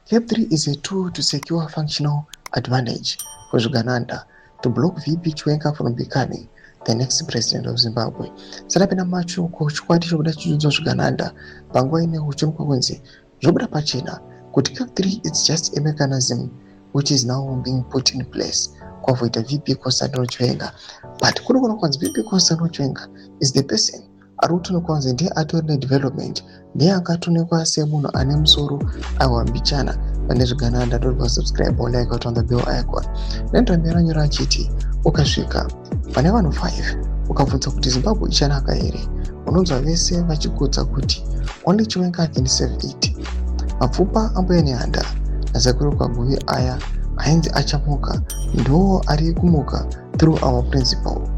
CAB 3 is a tool to secure functional advantage for Zvigananda to block VP Chiwenga from becoming the next president of Zimbabwe. Sadapinda mashoko, chikwati chobuda chichiudzwa Zvigananda panguva ine huchirongwa kunzi zvobuda pachena kuti CAB 3 is just a mechanism which is now being put in place kuavoida VP Constantino Chiwenga. But kunogona kwanzi VP Constantino Chiwenga is the person ari kutoonekwa kunzi ndiye atori nedevelopment, ndiye akatoonekwa semunhu ane musoro awambichana pane zvigananda. Ndorwa subscribe, like, on the bell icon. Nendambira nyora achiti ukasvika pane vanhu 5 ukabvunza kuti Zimbabwe ichanaka here, unonzwa vese vachikudza kuti only Chiwenga can save it. Mapfupa ambuya Nehanda naSekuru Kaguvi aya ainzi achamuka ndo ari kumuka through our principal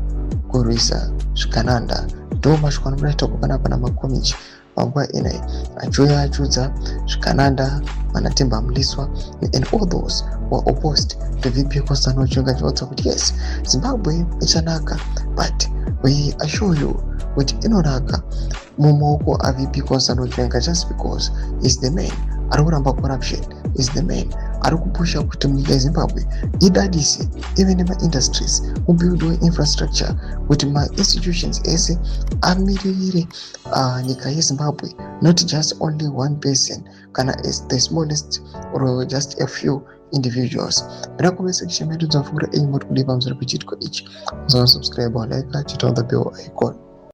kurwisa zvigananda. Ndo mashoko anobuda toko panapa naMakomichi panguva inoi achiuya achiudza zvigananda, vanaTemba Mliswa and all those who are opposed to VP Constantino Chiwenga, achivaudza kuti yes, Zimbabwe ichanaka, but we assure you kuti inonaka mumaoko aVP Constantino Chiwenga, just because is the man ari kuramba corruption, is the man ari kupusha kuti munyika yeZimbabwe idadise, ive nemaindustries, mubuildwe infrastructure, kuti mainstitutions ese amiririre nyika yeZimbabwe, not just only one person kana as the smallest or just a few individuals. Mira comment section medu dzafungura enyu moti kudii pamusoro pechiitiko ichi. Musasubscribe, like, chita on the bell icon.